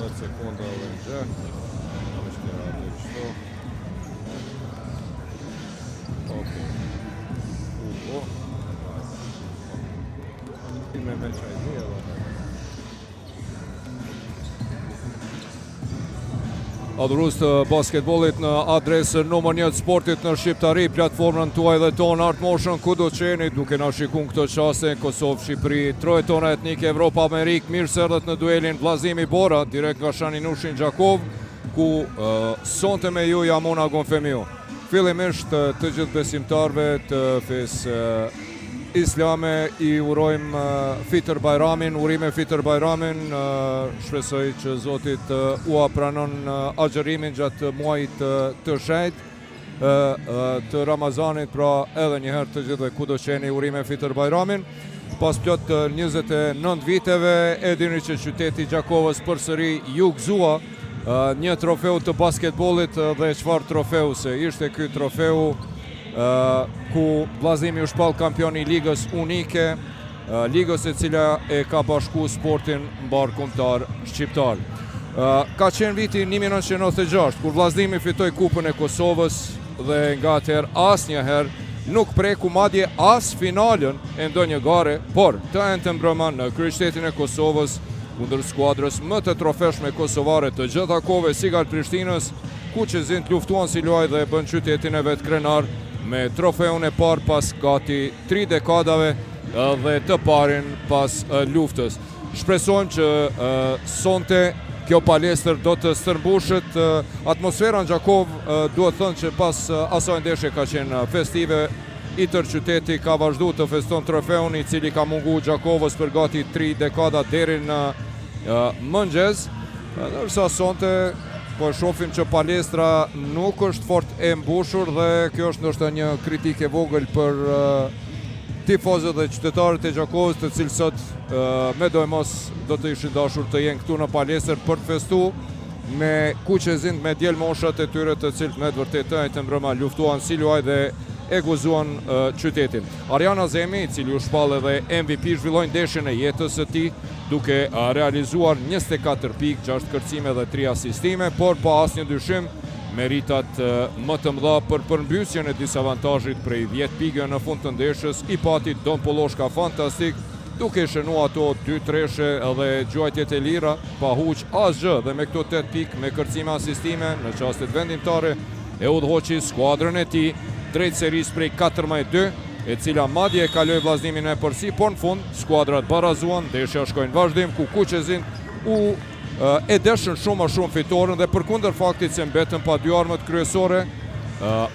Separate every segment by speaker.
Speaker 1: 10 sekonda dhe në gjë. Është aty kështu. Okej. U, o. Me me çaj edhe.
Speaker 2: Adhurues të basketbollit në adresën numër 1 të sportit në Shqiptari, platformën tuaj dhe tonë Art Motion, kudo që jeni duke na shikuar në këto çaste në Kosovë, Shqipëri, trojet tona etnike, Evropa, Amerikë, mirë se erdhët në duelin Vllazimi Bora, direkt nga Shani Nushi në Gjakovë, ku uh, sonte me ju jam unë Agon Femiu. Fillimisht të gjithë besimtarëve të fesë islame i urojmë Fitër Bajramin, urime Fitër Bajramin, shpresoj që Zoti të ua pranon agjërimin gjatë muajit të shenjtë të Ramazanit, pra edhe një herë të gjithëve kudo që jeni urime Fitër Bajramin. Pas plot 29 viteve, e dini që qyteti i Gjakovës përsëri iu gëzua një trofeu të basketbollit dhe çfarë trofeu se ishte ky trofeu ku Vllazimi u shpall kampion i ligës unike, ligës e cila e ka bashku sportin mbarëkombëtar shqiptar. Ka qenë viti 1996, kur Vllazimi fitoi kupën e Kosovës dhe nga atëherë asnjëherë nuk preku madje as finalen e ndonjë gare, por të enjten mbrëma në kryeqytetin e Kosovës, kundër skuadrës më të trofeshme kosovare të gjitha kohëve Sigal Prishtinës, Kuqezinjtë luftuan si luaj dhe e bënë qytetin e vet krenar me trofeun e parë pas gati tri dekadave dhe të parin pas luftës. Shpresojmë që sonte kjo palestër do të stërmbushet. Atmosfera në Gjakovë duhet thënë që pas asaj ndeshje ka qenë festive. I tërë qyteti ka vazhdu të feston trofeun i cili ka mungu Gjakovës për gati tri dekada deri në mëngjes. Ndërsa sonte po e shohim që palestra nuk është fort e mbushur dhe kjo është ndoshta një kritikë e vogël për tifozët dhe qytetarët e Gjakovës të cilët sot medoemos do të ishin dashur të jenë këtu në palestër për të festu me kuqezinjtë me djelmoshat e tyre të cilët me të vërtetë të enjten mbrëma luftuan si luaj dhe e gëzuan qytetin. Arjan Azemi, i cili u shpall edhe MVP, zhvilloi ndeshjen e jetës së tij duke realizuar 24 pikë, 6 kërcime dhe 3 asistime, por pa asnjë dyshim meritat më të mëdha për përmbysjen e disavantazhit prej 10 pikëve në fund të ndeshjes i pati Don Polloshka fantastik duke shënu ato dy treshe dhe gjuajtjet e lira, pa huq asgjë dhe me këto 8 pikë me kërcime asistime në çastet vendimtare e udhëhoqi skuadrën e tij drejt serisë prej 14-2, e cila madje e kaloi Vllaznimin në epërsi, por në fund skuadrat barazuan, ndeshja shkoi në vazhdim ku kuqezinjtë u e deshën shumë më shumë fitoren dhe përkundër faktit se mbetën pa dy armët kryesore,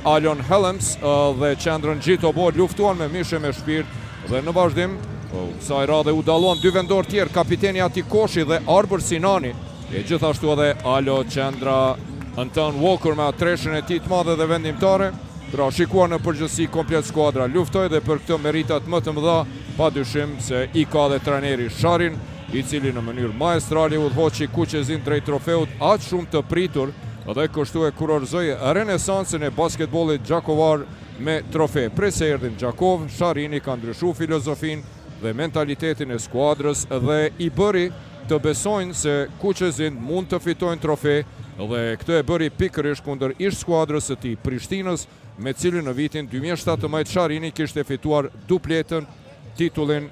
Speaker 2: Alon Helms dhe qendrën Gjito Bo luftuan me mish e me shpirt Dhe në vazhdim, kësaj radhe u dalluan dy vendorë tjerë, kapiteni Atik Koshi dhe Arbër Sinani, e gjithashtu edhe Alo qendra Anton Walker me atë treshen e tij të madhe dhe vendimtare, pra shikuar në përgjithësi komplet skuadra luftoi dhe për këtë meritat më të mëdha, pa dyshim se i ka dhe trajneri Sharin, i cili në mënyrë maestrale udhëhoqi kuqezinjtë drejt trofeut aq shumë të pritur dhe kështu e kurorëzoi renesancën e basketbollit gjakovar me trofe. Prej se erdhi në Gjakovë, Sharini ka ndryshu filozofinë dhe mentalitetin e skuadrës dhe i bëri të besojnë se kuqezinjtë mund të fitojnë trofe dhe këtë e bëri pikërisht kundër ish-skuadrës së tij Prishtinës, me cilën në vitin 2017 Sharini kishte fituar dupletën, titullin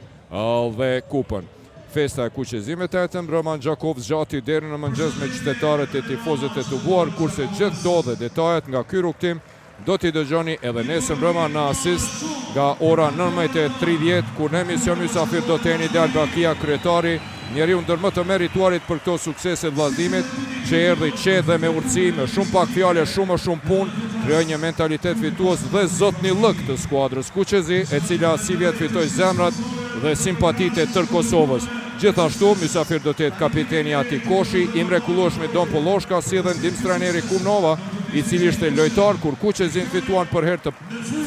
Speaker 2: dhe kupën. Festa e kuqezinjve të enjten mbrëma në Gjakovë zgjati deri në mëngjes me qytetarët e tifozët e tubuar, kurse gjithë këto dhe detajet nga ky rrugëtim Do t'i dëgjoni edhe nesër mbrëma në Asist nga ora 19.30, kur në emision mysafir do të jenë Ideal Bakia, kryetari, njeriu ndër më të merituarit për këto suksese të Vllaznimit, që erdhi qetë dhe me urtësi, me shumë pak fjalë e shumë më shumë punë, krijoi një mentalitet fitues dhe zotnillëk të skuadrës kuqezi, e cila sivjet fitoi zemrat dhe simpatitë e tërë Kosovës. Gjithashtu, mysafir do të jetë kapiteni Atik Koshi, i mrekullueshmi Don Polloshka, si dhe ndihmëstrajneri Kumnova, i cili ishte lojtar kur kuqezinjtë fituan për herë të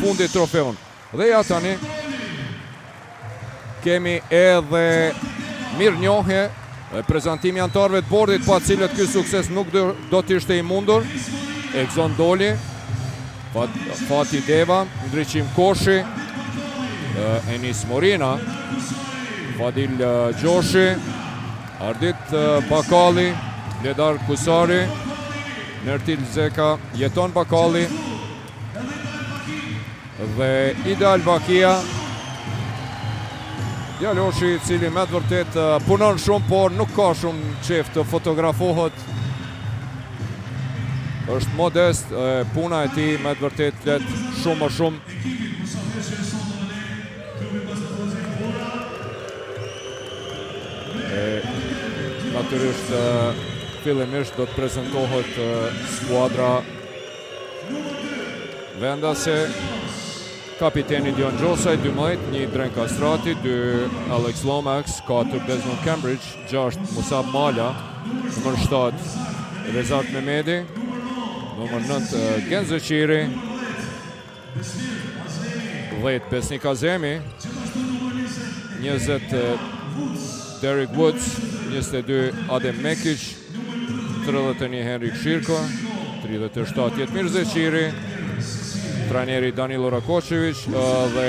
Speaker 2: fundit trofeun. Dhe ja tani kemi edhe mirënjohje dhe prezantimi i anëtarëve të bordit pa cilët ky sukses nuk do, do të ishte i mundur. Egzon Doli, Fat, Fati Deva, Ndriçim Koshi, Enis Morina, Fadil Gjoshi, Ardit Bakalli, Bledar Kusari, Nertil Zeka, Jeton Bakalli dhe Ideal Bakia. Djaloshi i cili me të vërtetë punon shumë, por nuk ka shumë qejf të fotografohet. Është modest, puna e tij me të vërtetë flet shumë më shumë. E, natyrisht fillimisht do të prezentohet skuadra vendase kapiteni Dion Gjosaj, 12, 1 Dren Kastrati, 2 Alex Lomax, 4 Desmond Cambridge, 6 Musab Mala, numër 7 Rezart Mehmedi, numër 9 Genc Zeqiri, 10 Besnik Azemi, 20 Derek Woods, 22 Adem Mekic, 31 Henrik Shirko, 37 Jetmir Zeqiri, trajneri Danilo Rakoçevic dhe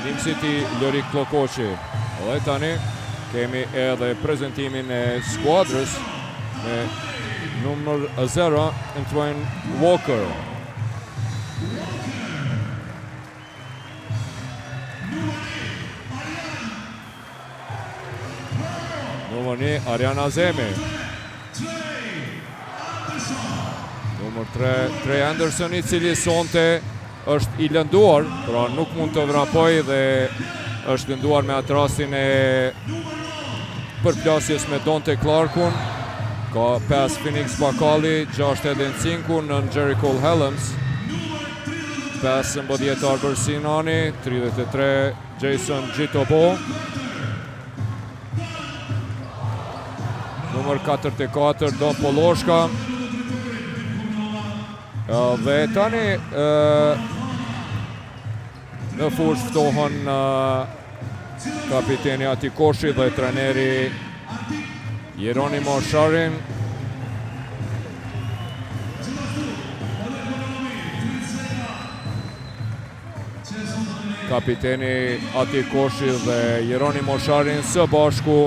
Speaker 2: ndihmësi i tij Lorik Kllokoqi. Dhe tani kemi edhe prezentimin e skuadrës me numër 0 Antoine Walker. Numër 1, Arjan Azemi. Numër 3, Trey Anderson, i cili sonte është i lënduar, pra nuk mund të vrapojë dhe është lënduar me atë rastin e përplasjes me Dante Clarkun. Ka 5 Phoenix Bakalli, 6 Eden Cinku, 9 Jerry Cole Helms, 15 Arbër Sinani, 33 Jason Gjitobo. Numër 44 Don Poloshka. Dhe tani në fushë ftohen kapiteni Ati Koshi dhe trajneri Jeronimo Sharin. Kapiteni Ati Koshi dhe Jeronimo Sharin së bashku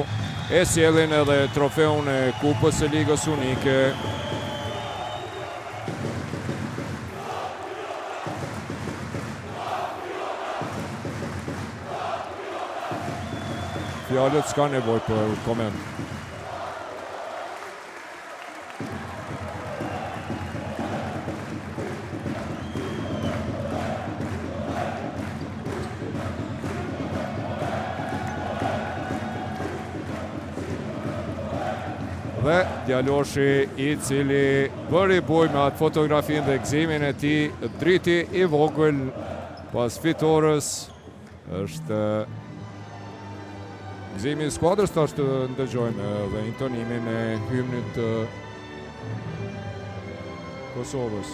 Speaker 2: e sjellin edhe trofeun e Kupës së Ligës Unike. Fjalët s'ka nevojë për koment. Dhe djaloshi i cili bëri bujë me atë fotografinë dhe gëzimin e tij, Driti i vogël pas fitores Është gëzimi i skuadrës tash të ndëgjojmë edhe intonimin e hymnit të Kosovës.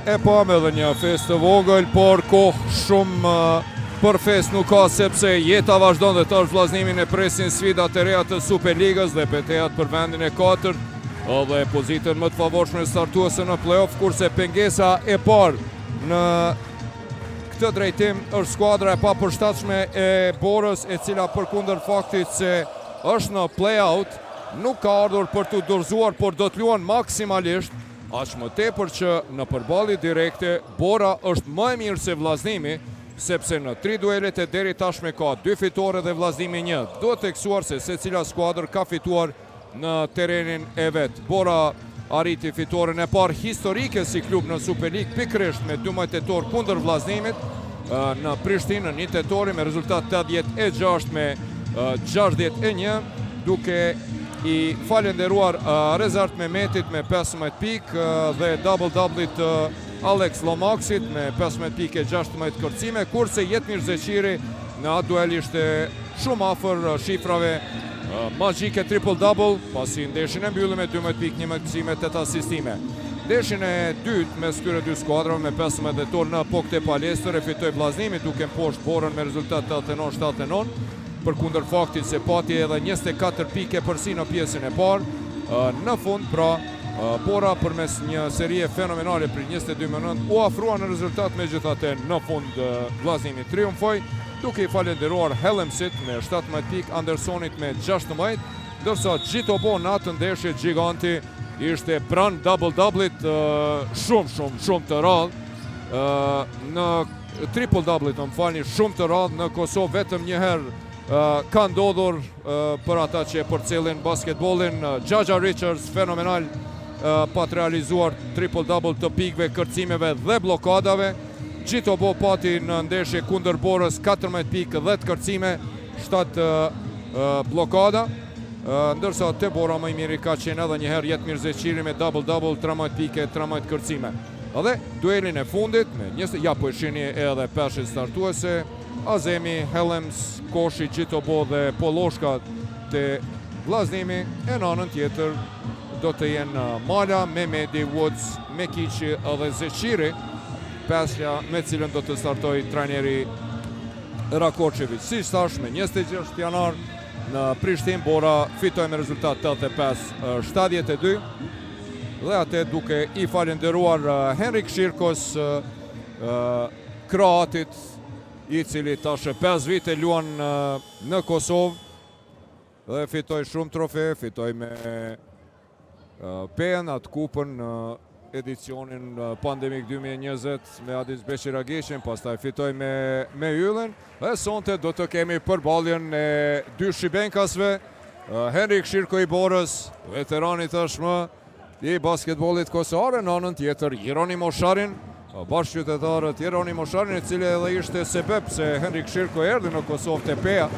Speaker 2: E pamë edhe një festë të vogël, por kohë shumë Për festë nuk ka sepse jeta vazhdon dhe tash Vllaznimin e presin sfidat e reja të Superligës dhe betejat për vendin e katërt dhe pozitën më të favorshme startuese në play-off, kurse pengesa e parë në këtë drejtim është skuadra e papërshtatshme e Borës, e cila përkundër faktit se është në play-out, nuk ka ardhur për t'u dorëzuar, por do të luan maksimalisht. Aq më tepër që në përballje direkte Bora është më e mirë se Vllaznimi, sepse në tri duelet e deri tashme ka dy fitore dhe Vllaznimi një. Duhet theksuar se secila skuadër ka fituar në terrenin e vet. Bora arriti fitoren e parë historike si klub në Superligë, pikërisht me 12 tetor kundër Vllaznimit në Prishtinë në 1 tetori me rezultat 86 me 61, duke i falenderuar Rezart Mehmetit me 15 pikë dhe double-double të Alex Lomaxit me 15 pikë e 16 kërcime, kurse Jetmir Zeqiri në atë duel ishte shumë afër shifrave magjike triple-double, pasi ndeshjen e mbylli me 12 pikë, 11 kërcime, 8 asistime. Ndeshjen e dytë mes këtyre dy skuadrave me 15 dhjetor në po këtë palestër e fitoi Vllaznimi duke mposhtë Borën me rezultat 89-79, përkundër faktit se pati edhe 24 pikë epërsi në pjesën e parë. Në fund, pra, Bora përmes një serie fenomenale për 22-9 u afrua në rezultat, megjithatë në fund Vllaznimi triumfoi, duke i falenderuar Helmsit me 17 pikë, Andersonit me 16, ndërsa Gjitobo në atë ndeshje giganti ishte pranë double-double-it shumë, shumë, shumë të rrallë, në triple-double-it, më falni, shumë të rrallë në Kosovë vetëm një herë ka ndodhur për ata që e përcjellin basketbollin. Jaja Richards, fenomenal, pat realizuar triple-double të pikëve, kërcimeve dhe blokadave. Gjitobo pati në ndeshje kundër Borës 14 pikë, 10 kërcime, 7 blokada. Ndërsa te Bora më i miri ka qenë edhe një herë Jetmir Zeqiri me double-double, 13 pikë, 13 kërcime. Dhe duelin e fundit, me një, ja po e shihni edhe peshen startuese, Azemi, Helms, Koshi, Gjitobo dhe Poloshka te Vllaznimi, e në anën tjetër do të jenë Mala, Mehmedi, Woods, Mekiqi dhe Zeqiri, pesja me cilën do të startoj trajneri Rakočević. Si thash, me 26 janar në Prishtinë, Bora fitoi me rezultat 85-72 dhe atë duke i falenderuar Henrik Shirkos, kroatit, i cili tash e 5 vite luan në Kosovë dhe fitoi shumë trofe, fitoi me Pejën atë kupën në edicionin pandemik 2020 me Adis Beqiragishin, pastaj fitoi me Yllin dhe sonte do të kemi përballjen e dy shibenkasve, Henrik Shirko i Borës, veterani tashmë i basketbollit kosovare, në anën tjetër Jeronimo Sharin, bashkëqytetarët Jeronimo Sharin, i cili edhe ishte sebeb se Henrik Shirko erdhi në Kosovë te Peja.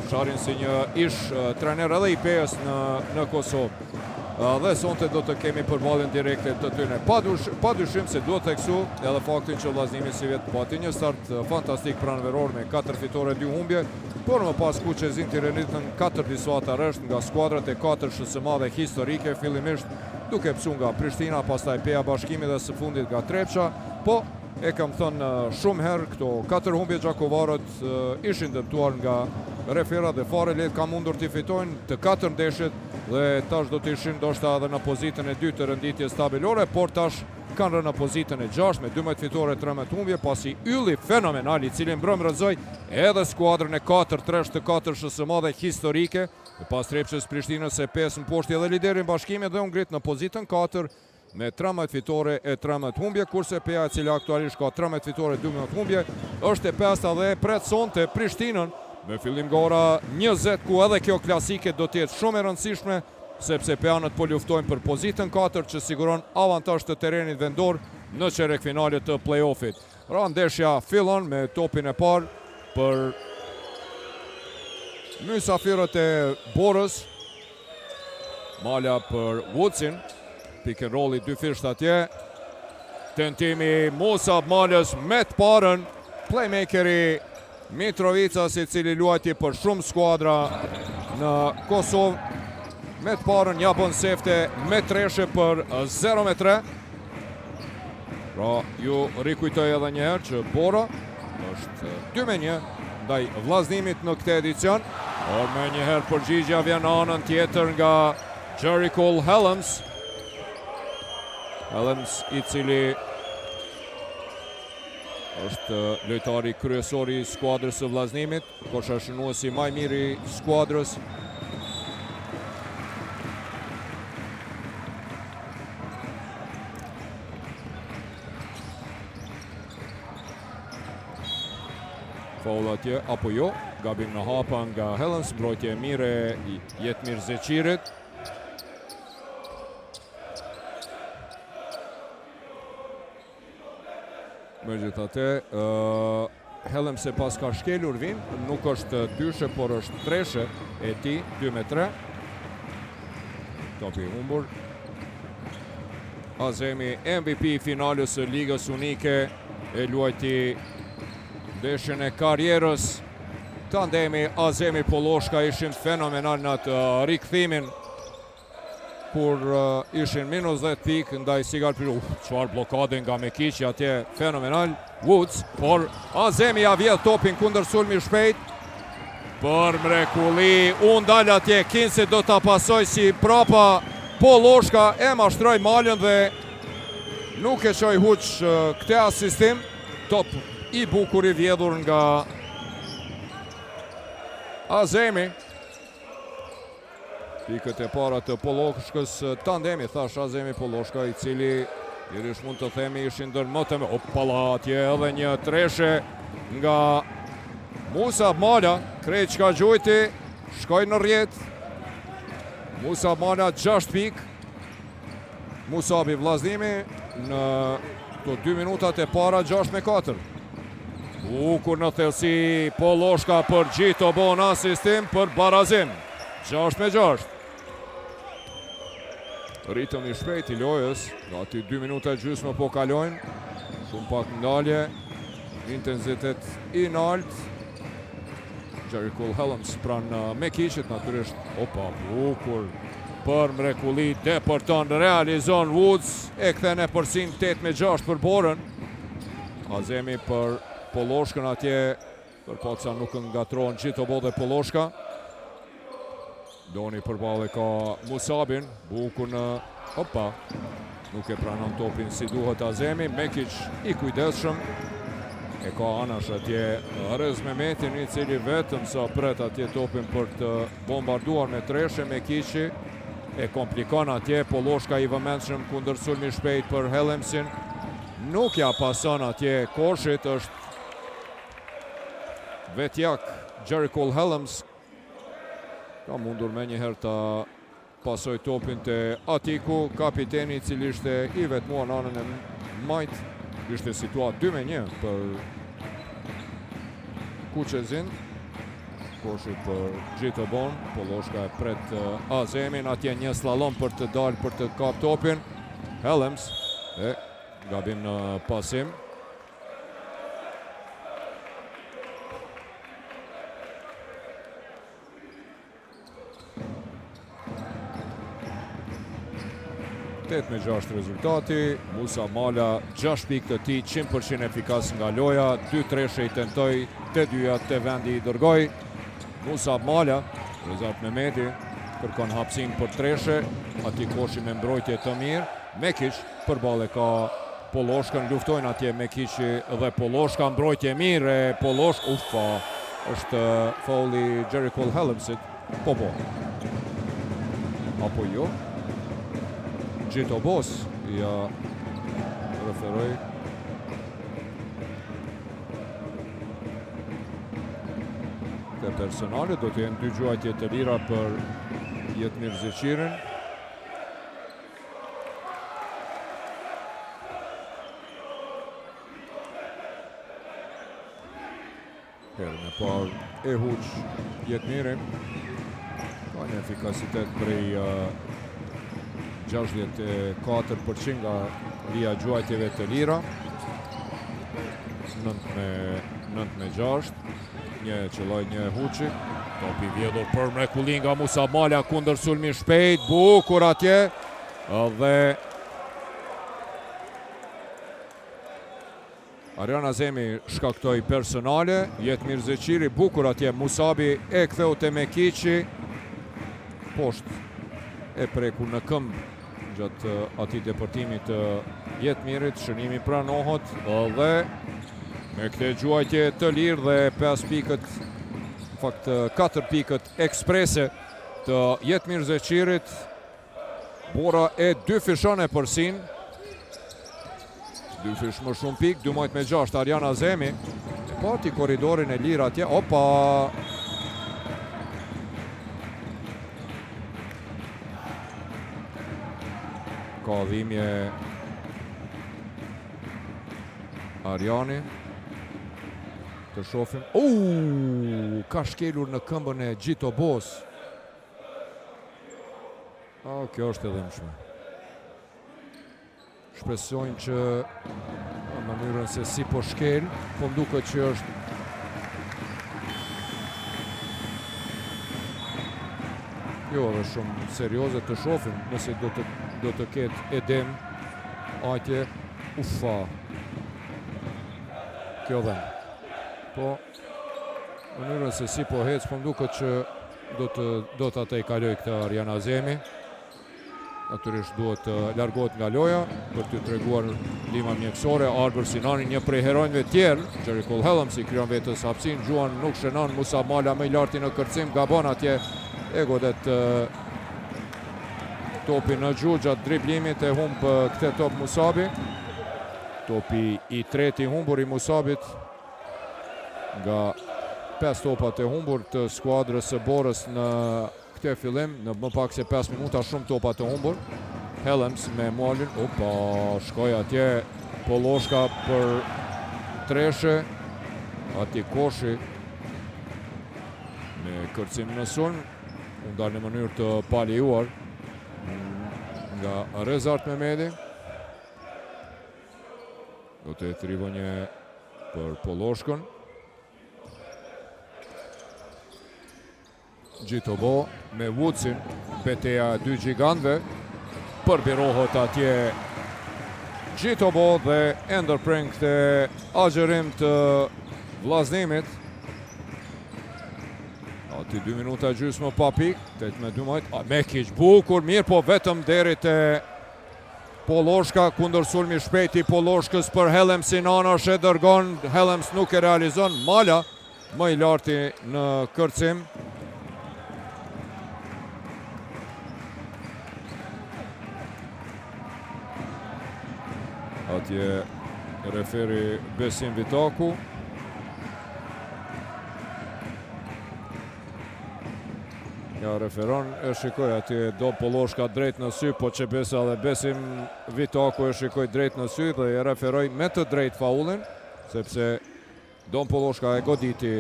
Speaker 2: Sharin si një ish trener edhe i Pejës në Kosovë. Dhe sonte do të kemi përballjen direkte të tyre. Pa dyshim se duhet theksu edhe faktin që Vllaznimi si vjet pati një start fantastik pranveror me 4 fitore, 2 humbje, por më pas kuqezinjtë i renditën 4 disfata rresht nga skuadrat e 4 së madhe historike, fillimisht duke pësu nga Prishtina, pastaj Peja, Bashkimi dhe së fundit nga Trepça, po e kam thënë shumë herë, këto 4 humbje gjakovarët ishin dëmtuar nga referat dhe fare lehtë ka mundur t'i fitojnë të 4 ndeshjet dhe tash do të ishin ndoshta edhe në pozitën e dytë të renditjes tabelore, por tash kanë rënë në pozitën e 6 me 12 fitore, 13 humbje, pasi ylli fenomenal i cili mbrëm rrëzoi edhe skuadrën e 4-3 të 4 së madhe historike, pas Trepçës, Prishtinës e 5 mposhti edhe liderin Bashkimit dhe u ngrit në pozitën 4 me 13 fitore e 13 humbje, kurse Peja, e cila aktualisht ka 13 fitore e 12 humbje, është e pesta dhe e pret sonte Prishtinën me fillim nga ora 20, ku edhe kjo klasike do të jetë shumë e rëndësishme, sepse peanët po luftojnë për pozitën 4 që siguron avantazh të terenit vendor në çerek finale të play-offit. Pra, ndeshja fillon me topin e parë për mysafirët e Borës. Mala për Woodsin, pick and roll i dyfisht atje. Tentimi Musa Malës me të parën, playmakeri Mitrovicas, i cili luajti për shumë skuadra në Kosovë. Me të parën ja bën sefte me treshe për 0-3. Pra, ju rikujtoj edhe një herë që Bora Është 2 me 1 ndaj Vllaznimit në këtë edicion. Por menjëherë përgjigja vjen në anën tjetër nga Jericole Hellems. Hellems i cili është lojtari kryesor i skuadrës së Vllaznimit, kosharshënuesi ma i mirë i skuadrës. Faull atje, apo jo, gabim në hapa nga Hellems, mbrojtje e mirë e Jetmir Zeqirit. Megjithatë, uh, Hellems e paska shkelur vijën, nuk është dyshe, por është treshe e tij, 2 me 3. Topi i humbur. Azemi MVP i finales së Ligës Unike e luajti ndeshjen e karrierës. Tandemi Azemi Polloshka ishin fenomenal në atë rikthimin kur ishin minus 10 pikë ndaj Sigal Piru. Uf, çfarë bllokade nga Mekiqi atje fenomenal. Woods, por Azemi ja vjedh topin kundërsulmi i shpejt. Për mrekulli, u ndal atje, kinse do ta pasoj si prapa Polloshka e mashtroi Malën dhe nuk e çoi huq këtë asistim. Top i bukur i vjedhur nga Azemi. Pikët e para të Polloshkës, tandemi, thash Azemi Polloshka, i cili lirisht mund të themi ishin ndër më të me... Opala, atje edhe një treshe nga Musa Mala, krejt çka gjujti, shkoi në rrjetë. Musa Mala, 6 pikë. Musabi Vllaznimi në këto 2 minutat e para 6 me 4. Bukur në thellësi Polloshka për Gjito Bon asistim për barazim. 6 me 6. Ritëm i shpejt i lojës, gati 2 minuta e gjysmë po kalojnë. Shumë pak ndalje, intensitet i naltë. Jericole Hellems pranë Mekiqit, natyrisht, opa, bukur, për mrekulli, depërton, realizon Woods, e kthen epërsinë 8 me 6 për Borën. Azemi për Polloshkën atje, për pak sa nuk ngatërrohen Gjitobo dhe Polloshka. Doni përballë ka Musabin, bukur në, opa, nuk e pranon topin si duhet Azemi, Mekiq i kujdesshëm, e ka anash atje Rez Mehmetin, i cili vetëm sa pret atje topin për të bombarduar me treshe, Mekiqi e komplikon atje, Polloshka i vëmendshëm kundërsulmi shpejt për Hellemsin, nuk ja pason atje koshit, është vetjak Jericole Hellems, Ka mundur menjëherë ta pasoj topin te Atiku, kapiteni i cili ishte i vetmuar në anën e majtë. Ishte situatë 2 me 1 për kuqezinjtë. Koshi për Gjito Bon, Polloshka e pret eh, Azemin, atje një slalom për të dalë për të kap topin. Hellems, e gabim në pasim. 8 me 6 rezultati, Musa Mala 6 pikë të tij, 100% efikas nga loja, 2 treshe i tentoi, të dyja te vendi i dërgoi. Musa Mala, Rezart Mehmeti, kërkon hapësinë për treshe, aty koshi me mbrojtje të mirë, Mekiq përballë ka Polloshkën, luftojnë atje Mekiqi dhe Polloshka, mbrojtje e mirë e Polloshka, ufa, është faulli Jericole Hellemsit, po po. Apo jo? Gjito Bos, ja referoj. Te personale, do të jenë dy gjuajtje të lira për Jetmir Zeqirin. Herën e parë e huq Jetmiri. Ka një efikasitet prej 64% nga vija e gjuajtjeve të lira. 9 me 9 me 6. Një e qëlloi një e huqi. Topi vjedhur për mrekulli nga Musa Mala kundërsulmi shpejt, bukur atje. Dhe Arjan Azemi shkaktoi personale, Jetmir Zeqiri bukur atje Musabi e ktheu te Mekiqi, poshtë e preku në këmbë gjatë atij depërtimi të Jetmirit, shënimi pranohet dhe me këtë gjuajtje të lirë dhe 5 pikët, në fakt 4 pikët eksprese të Jetmir Zeqirit, Bora e dyfishon epërsinë. Dyfish më shumë pikë, 12-6, Arjan Azemi. E pati korridorin e lirë atje, opa! Ka dhimbje Arjani. Të shofim. Uuu, ka shkelur në këmbën e Gjito Bos. A, kjo është e dhimshme. Shpresojmë që në mënyrën se si po shkel, po më duket që është jo edhe shumë serioze të shofim nëse do të do të ketë edem atje ufa kjo dhemb po mënyrën se si po hec po më duket që Do të do ta tejkalojë këtë Arjan Azemi. Natyrisht duhet të largohet nga loja për t'u treguar ndihma mjekësore. Arbër Sinani, një prej heronjve tjerë, Jericole Hellems i krijon vetes hapësinë, gjuan nuk shënon, Musa Mala më i larti në kërcim, gabon atje e godet topin në gju gjatë driblimit e humb këtë top Musabi. Topi i tretë i humbur i Musabit Nga 5 topat e humbur të skuadrës së Borës në këtë fillim, në më pak se 5 minuta shumë topa të humbur. Hellems me Malin, opa, shkoi atje Polloshka për treshe, atje Koshi me kërcim në sulm, u ndal në mënyrë të palejuar nga Rezart Mehmedi. Do të jetë rivënie për Polloshkën. Gjitobo me Woodsin, beteja e dy gjigantëve, përbirohet atje Gjitobo dhe e ndërpren këtë agjërim të Vllaznimit. Aty 2 minuta gjysmë pa pikë, 8 me 12, Mekiq bukur, mirë po vetëm deri te Polloshka kundërsulmi i shpejtë i Polloshkës për Hellemsin anash e dërgon, Hellems nuk e realizon, Mala më i larti në kërcim. Atje referi Besim Vitaku. Ja referon, e shikoj atje do Polloshka drejt në sy, po që besa dhe Besim Vitaku e shikoj drejt në sy dhe e referoj me të drejt faullin, sepse Don Polloshka e goditi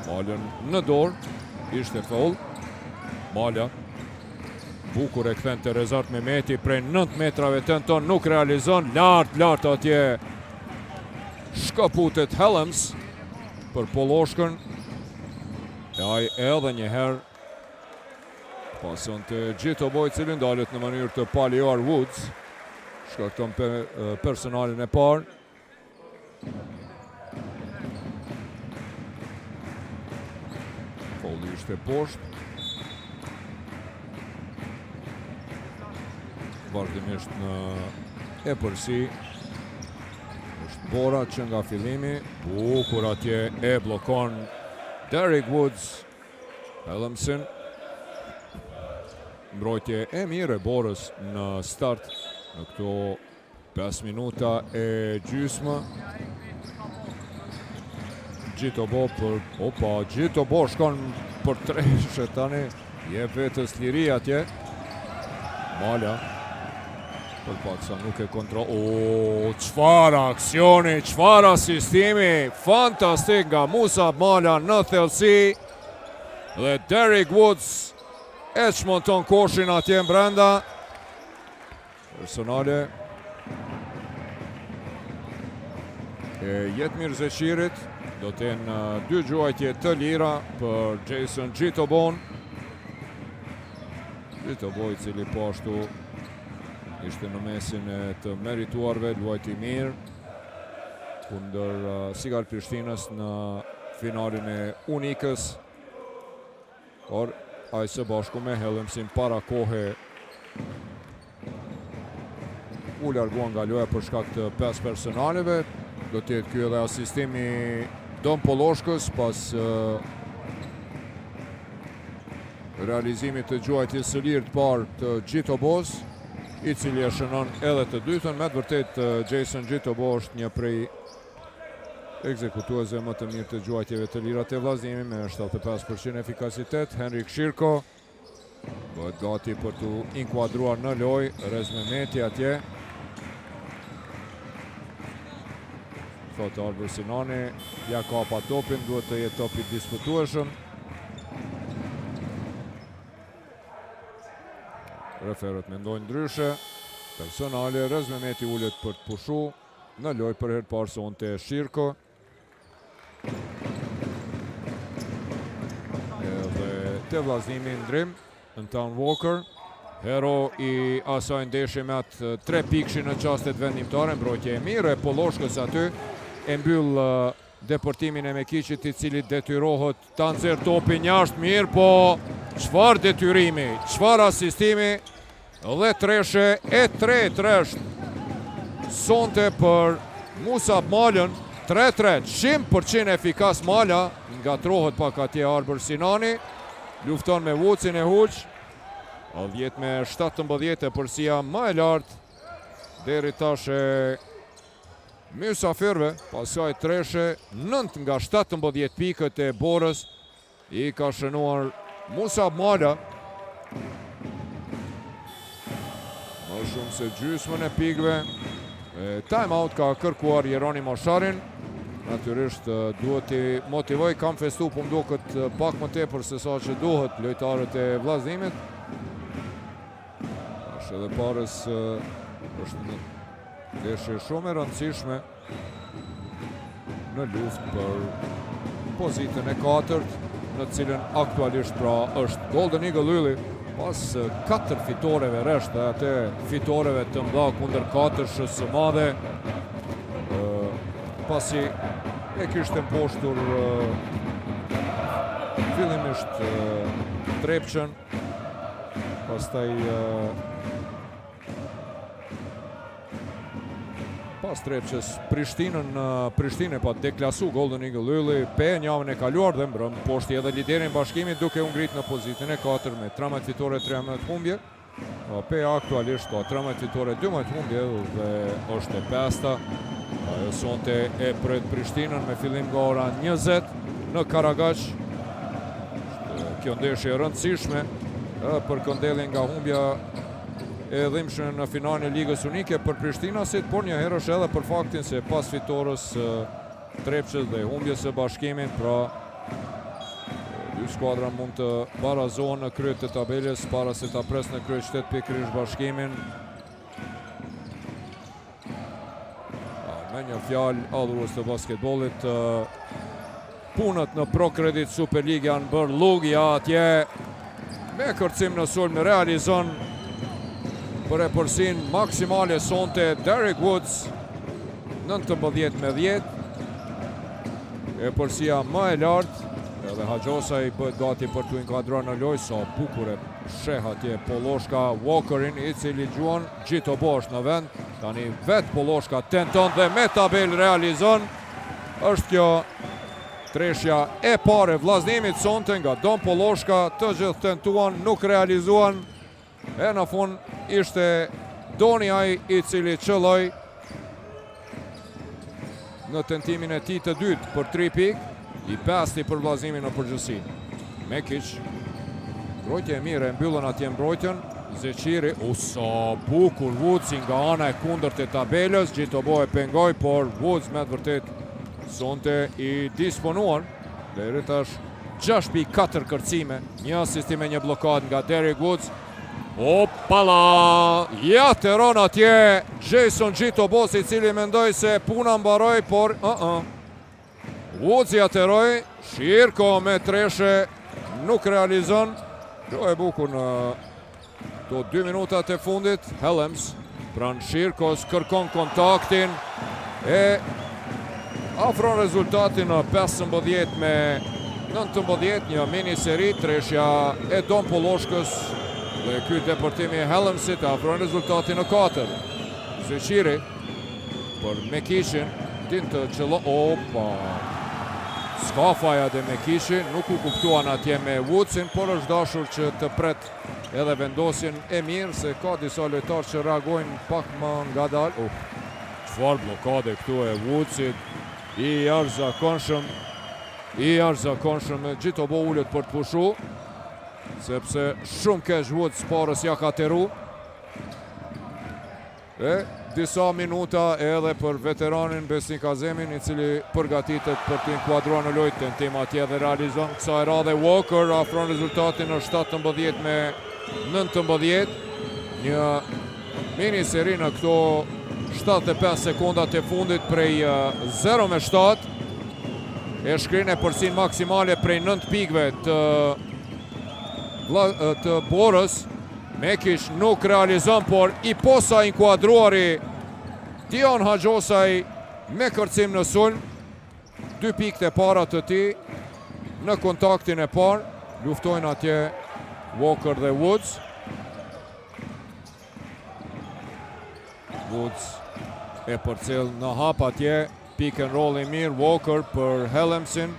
Speaker 2: Malën në dorë, ishte faull. Mala bukur e kthen te Rezart Mehmeti prej 9 metrave tenton, nuk realizon, lart, lart atje shkëputet Hellems për Polloshkën. E ai edhe një herë pason te Gjitobo i cili ndalet në mënyrë të palejuar Woods. Shkakton personalen e parë. Faulli ishte poshtë. Vazhdimisht në epërsi. Është Bora që nga fillimi, bukur atje e bllokon Derrick Woods, Hellemsin. Mbrojtje e mirë e Borës në start në këto 5 minuta e gjysmë. Gjitobo për, opa, Gjitobo shkon për treshe tani, jep vetes liri atje. Mala, për pak sa nuk e kontro... O, çfarë aksioni, çfarë asistimi, fantastik nga Musa Mala në thellësi. Dhe Derrick Woods e çmonton koshin atje mbrenda. Personale e Jetmir Zeqirit do të jenë dy gjuajtje të lira për Jason Gjitobon. Gjitobo i cili po ashtu ishte në mesin e të merituarve, luajti mirë. kundër Sigal Prishtinës në finalin e Unikës. Por ai së bashku me Hellemsin para kohe u larguan nga loja për shkak të 5 personaleve. Do të jetë ky edhe asistim i Don Polloshkës pas realizimit të gjuajtjes së lirë të parë të Gjitobos, i cili e shënon edhe të dytën. Me të vërtetë Jason Gjitobo është një prej ekzekutuesve më të mirë të gjuajtjeve të lira te Vëllaznimi me 75% efikasitet. Henrik Shirko bëhet gati për t'u inkuadruar në lojë. Rezmemeti atje. Thotë Arbër Sinani, ja kapa topin, duhet të jetë top i diskutueshëm. Referët mendojnë ndryshe. Personale, Rezmemeti ulet për të pushu. Në lojë për herë të parë sonte Shirko. Edhe te Vëllaznimi ndërrim, Anton Walker, hero i asaj ndeshje me atë 3 pikëshin në çastet vendimtare, mbrojtje e mirë e Polloshkës aty, e mbyll depërtimin e Mekiqit i cili detyrohet ta nxjerr topin jashtë mirë, po çfarë detyrimi, çfarë asistimi dhe treshe e tre tresht sonte për Musa Malën, 3-3, 100% efikas Mala, ngatrohet pak atje Arbër Sinani, lufton me Woodsin e huq, 10 me 17 epërsia më e lartë, deri tash e Mysafirëve, pas kësaj treshe, 9 nga 17 pikët e Borës i ka shënuar Musa Mala. Më shumë se gjysmën e pikëve. Time out ka kërkuar Jeroni Mosharin. Natyrisht duhet t'i motivoj, kam festu po më duket pak më tepër se sa që duhet lojtarët e Vëllaznimit. Është edhe parës është një ndeshje shumë e rëndësishme në luftë për pozitën e katërt, në cilën aktualisht pra është Golden Eagle Ylli pas 4 fitoreve rresht dhe atë fitoreve të mëdha kundër katërshës së madhe, pasi e kishte mposhtur fillimisht Trepçën, pastaj pas Trepçës Prishtinën në Prishtinë e pat deklasu Golden Eagle Ylli Pejën javën e kaluar dhe mbrëm mposhti edhe liderin Bashkimit duke u ngrit në pozitën e 4 me 13 fitore 13 humbje. Peja aktualisht ka 13 fitore 12 humbje dhe është e pesta. Ajo sonte e pret Prishtinën me fillim nga ora 20 në Karagaç. Kjo ndeshje e rëndësishme për këndelljen nga humbja e dhimbshme në finalen e Ligës Unike për Prishtinasit, por njëherësh edhe për faktin se pas fitores Trepçës dhe humbjes së Bashkimit, pra dy skuadra mund të barazohen në krye të tabelës para se ta pres në kryeqytet pikërisht Bashkimin. Me një fjalë, adhurues të basketbollit, punët në Pro Credit Super League janë bërë llugë, ja atje me kërcim në sulm realizon për epërsinë maksimale sonte Derek Woods 19 me 10. Epërsia më e lartë, edhe Haxhosaj bëhet gati për t'u inkuadruar në lojë, sa bukur e sheh atje Polloshka Walkerin, i cili gjuan, Gjitobo është në vend, tani vetë Polloshka tenton dhe me tabel realizon, është kjo treshja e parë e Vëllaznimit sonte nga Don Polloshka, të gjithë tentuan, nuk realizuan, e në fund ishte Doni ai i cili qëlloi në tentimin e tij të dytë për 3 pikë, i pesti për Vëllaznimin në përgjithësi. Mekic, mbrojtje e mirë, e mbyllën atje mbrojtjen, Zeqiri, u sa bukur Woods nga ana e kundërt e tabelës, Gjitobo e pengoi, por Woods me të vërtet sonte i disponuar, deri tash 6.4 kërcime, një asistim e një blokadë nga Derek Woods. Opala! Ja ateron atje Jason Gjitobos i cili mendoi se puna mbaroi, por ë-ë. Woods i ateroi, Shirko me treshe nuk realizon. Lojë e bukur në do 2 minutat e fundit. Helms pranë Shirkos kërkon kontaktin e afron rezultatin në 15 me 19, një mini seri, treshja e Don Polloshkës dhe ky depërtim i Helmsit afron rezultatin në 4. Zeqiri për Mekishin, din të qëllo, opa, s'ka faj Ade Mekishi, nuk u kuptuan atje me Woodsin, por është dashur që të pret edhe vendosjen e mirë, se ka disa lojtarë që reagojnë pak më ngadalë. Uh, çfarë bllokade këtu e Woodsit, i jashtëzakonshëm, i jashtëzakonshëm, Gjitobo ulet për të pushu, sepse shumë keq Woods parës ja ka teru. E disa minuta edhe për veteranin Besnik Azemin, i cili përgatitet për të inkuadruar në lojë tentim atje dhe realizon kësaj radhe Walker, afron rezultatin në 17 me 19. Një mini seri në këto 75 sekondat e fundit prej 0 me 7. E shkrin epërsinë maksimale prej 9 pikëve të të Borës. Mekish nuk realizon, por i posa inkuadruari Dion Haxhosaj me kërcim në sulm. Dy pikët e para të tij në kontaktin e parë. Luftojnë atje Walker dhe Woods. Woods e përcjell në hap atje. Pick and roll i mirë Walker për Helmsin.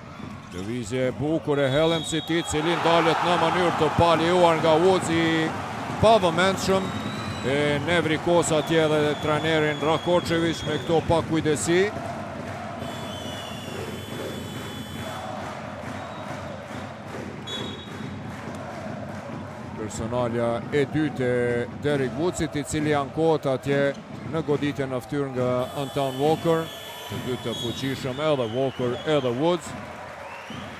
Speaker 2: Lëvizje e bukur e Helmsit, i cili ndalet në mënyrë të palejuar nga Woods i pavëmendshëm. E nevrikos atje edhe trajnerin Rakocevic me këto pakujdesi. Personalja e dytë e Derrick Woodsit, i cili ankohet atje në goditje në fytyrë nga Antoine Walker. Të dy të fuqishëm edhe Walker edhe Woods.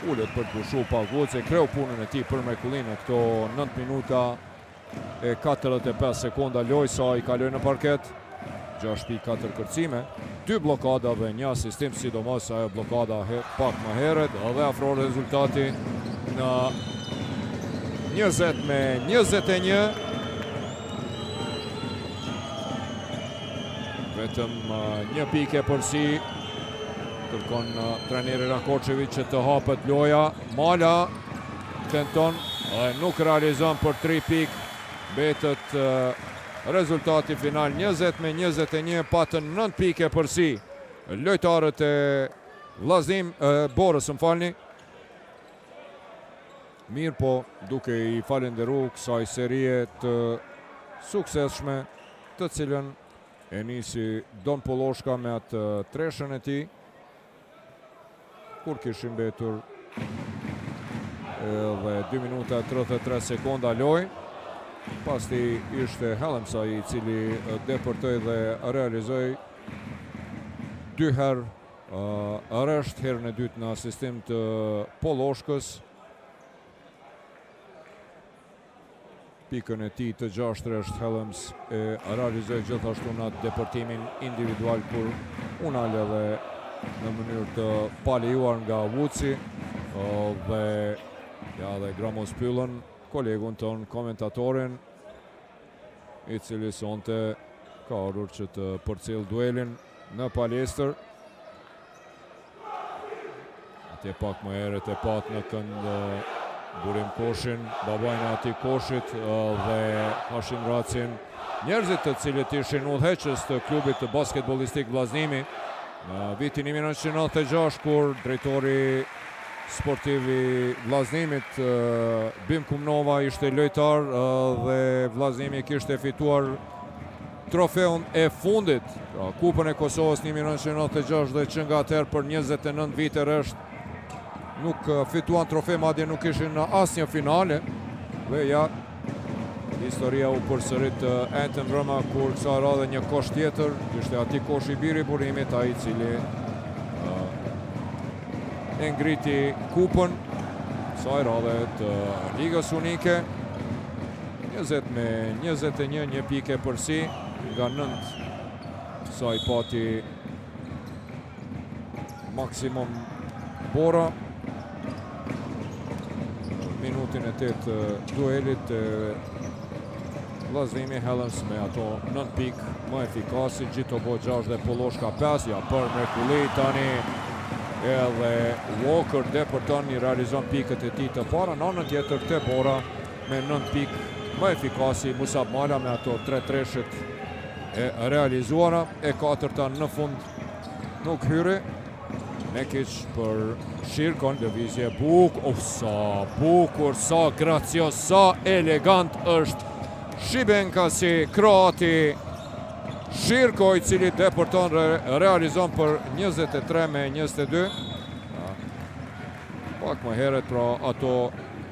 Speaker 2: Ulet për të pushu pak Woods e kreu punën e tij për mrekullinë në këto 9 minuta e 45 sekonda lojë sa i kaloi në parket. 6.4 kërcime, 2 blokada dhe një asistim, sidomos ajo blokada he, pak më herët dhe afro rezultati në 20 me 21. Vetëm një pikë epërsi kërkon trajneri Rakocevic që të hapet loja. Mala tenton dhe nuk realizon për 3 pikë. Mbetet rezultati final 20 me 21, patën 9 pikë epërsi. Lojtarët e Vllaznim Borës, më falni. Mirë po, duke i falenderu kësaj serie të suksesshme, të cilën e nisi Don Polloshka me atë treshën e tij, kur kishin mbetur edhe 2 minuta e 33 sekonda lojë. Pas tij ishte Helmsaj i cili depërtoi dhe realizoi dy herë rresht, herën e dytë në asistim të Polloshkës. Pikën e tij të gjashtë rresht Helms e realizoi gjithashtu në depërtimin individual kur u nal edhe në mënyrë të palejuar nga Woodsi dhe ja dhe Gramos Pyllën, kolegun ton, komentatorin, i cili sonte ka ardhur që të përcjell duelin në palestër. Atje pak më herët e pat në kënd Burim Koshin, babain e atij Koshit dhe Hashim Racin, njerëzit të cilët ishin udhëheqës të klubit të basketbollistik Vllaznimi në vitin 1996 kur drejtori sportiv i Vllaznimit Bim Kumnova ishte lojtar dhe Vllaznimi kishte fituar trofeun e fundit, pra Kupën e Kosovës 1996 dhe që nga atëherë për 29 vite rresht nuk fituan trofe, madje nuk ishin në asnjë finale. Dhe ja, historia u përsërit të enjten mbrëma kur kësaj radhe një kosh tjetër, ishte ati koshi i biri Burimit, ai i cili e ngriti kupën kësaj radhe të Ligës Unike. 20 me 21, një pikë epërsi nga 9 sa i pati maksimum Bora. Minutin e 8 duelit Vllaznimi Helms me ato 9 pikë më efikasi, Gjitobo 6 dhe Polloshka 5, ja për mrekulli tani. Edhe Walker depërton i realizon pikët e tij të para. Në anën tjetër te Bora me 9 pikë më efikasi Musab Mala me ato 3 treshet e realizuara. E katërta në fund nuk hyri. Mekic për Shirkon, lëvizje e bukur, oh, sa bukur, sa gracioz, sa elegant është Shibenkasi, kroati Shirko i cili depërton re, realizon për 23 me 22. Pak më herët pra ato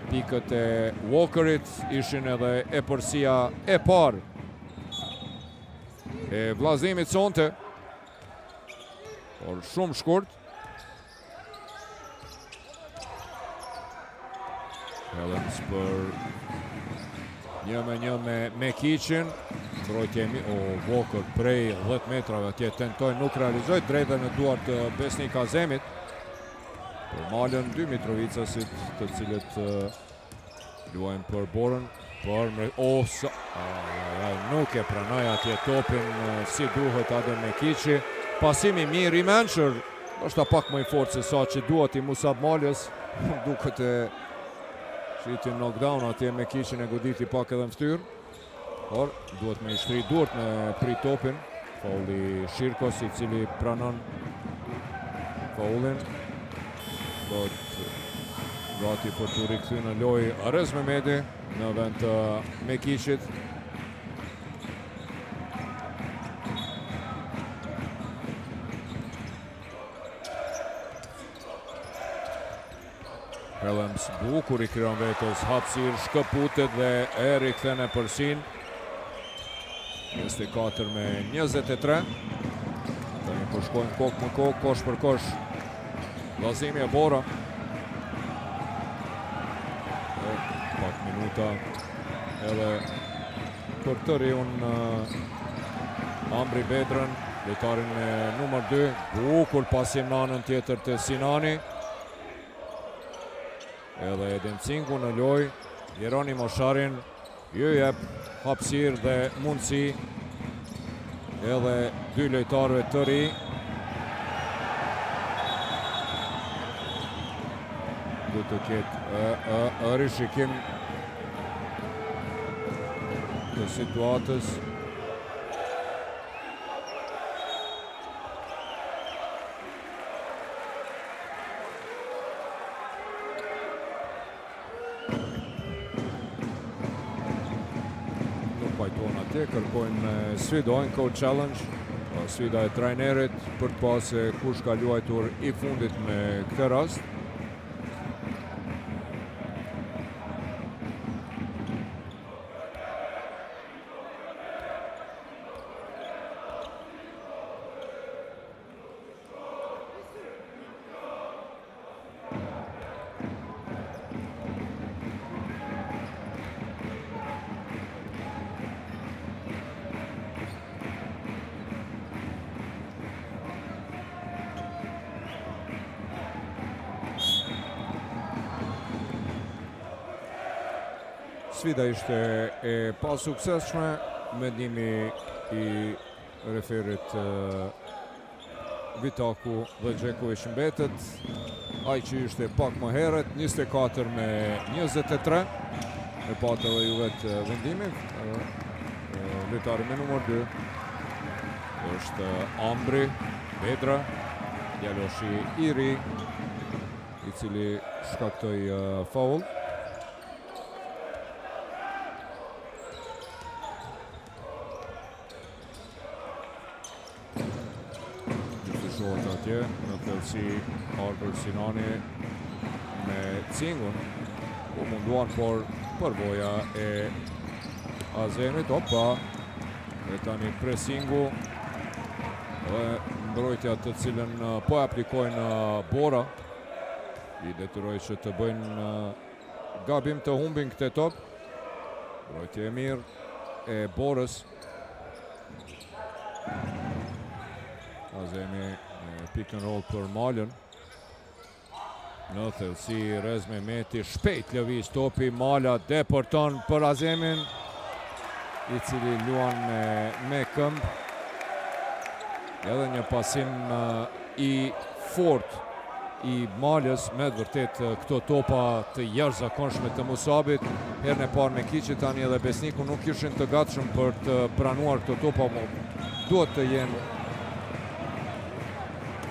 Speaker 2: pikët e Walkerit ishin edhe epërsia e parë e Vëllaznimit sonte. Por shumë shkurt. Hellems për një me një me Mekicin. Mbrojtje mi, o Walker prej 10 metrave atje tentoi, nuk realizoi, drejt dhe në duart të Besnik Azemit. Për Malën, dy Mitrovicasit të cilët Luajnë për Borën, për me... O, sa... Aj, aj, aj, nuk e pranoi atje topin si duhet Adem Mekiqi. Pasim i mirë i mençur, është pak më i fortë se sa që duhet i Musab Malës. Duket e qiti knockdown atje Mekiqin e goditi pak edhe në ftyrë. Por, duhet me i shtri duart me prit topin. Faulli Shirkos i cili pranon faullin. Bëhet gati për të rikthy në lojë Arez Mehmedi në vend të Mekiqit. Hellems bukur i krijon vetes hapësirë, shkëputet dhe e rikthen epërsinë. 24 me 23. Tani po shkojnë kokë më kokë, kosh për kosh. Vëllazimi e Bora. Po, pak minuta edhe për të riun Ambri Bedrën, lojtarin me numër 2, bukur pasim në anën tjetër te Sinani. Edhe Eden Cinku në lojë, Jeronimo Sharin, ju jep hapësirë dhe mundësi edhe dy lojtarëve të ri. Do të ketë rishikim të situatës. Nuk pajtohen atje, kërkojnë sfidojnë coach challenge, po, sfida e trajnerit për të pa se kush ka luajtur i fundit në këtë rast. Sfida ishte e pasuksesshme, mendimi i referit Vitaku dhe Gjekovic mbetet ai që ishte pak më herët, 24 me 23. E patë edhe ju vetë vendimin. Lojtari me numër 2 është Ambri Bedra, djaloshi i ri, i cili shkaktoi faull. Dyfishohet atje, në thellësi Arbër Sinani me Cingun. U munduan, por përvoja e Azemit, opa, dhe tani presingu dhe mbrojtja të cilën po e aplikojnë Bora, i detyroi që të bëjnë gabim të humbin këtë top. Mbrojtje e mirë e Borës. Azemi me pick and roll për Malën. Në thellësi Rez Mehmeti shpejt lëviz topi Mala depërton për Azemin i cili luan me, me këmbë. Edhe një pasim i fort. i Malës me të vërtetë këto topa të jashtëzakonshme të Musabit, herën e parë Mekiqi tani edhe Besniku nuk ishin të gatshëm për të pranuar këto topa, po duhet të jenë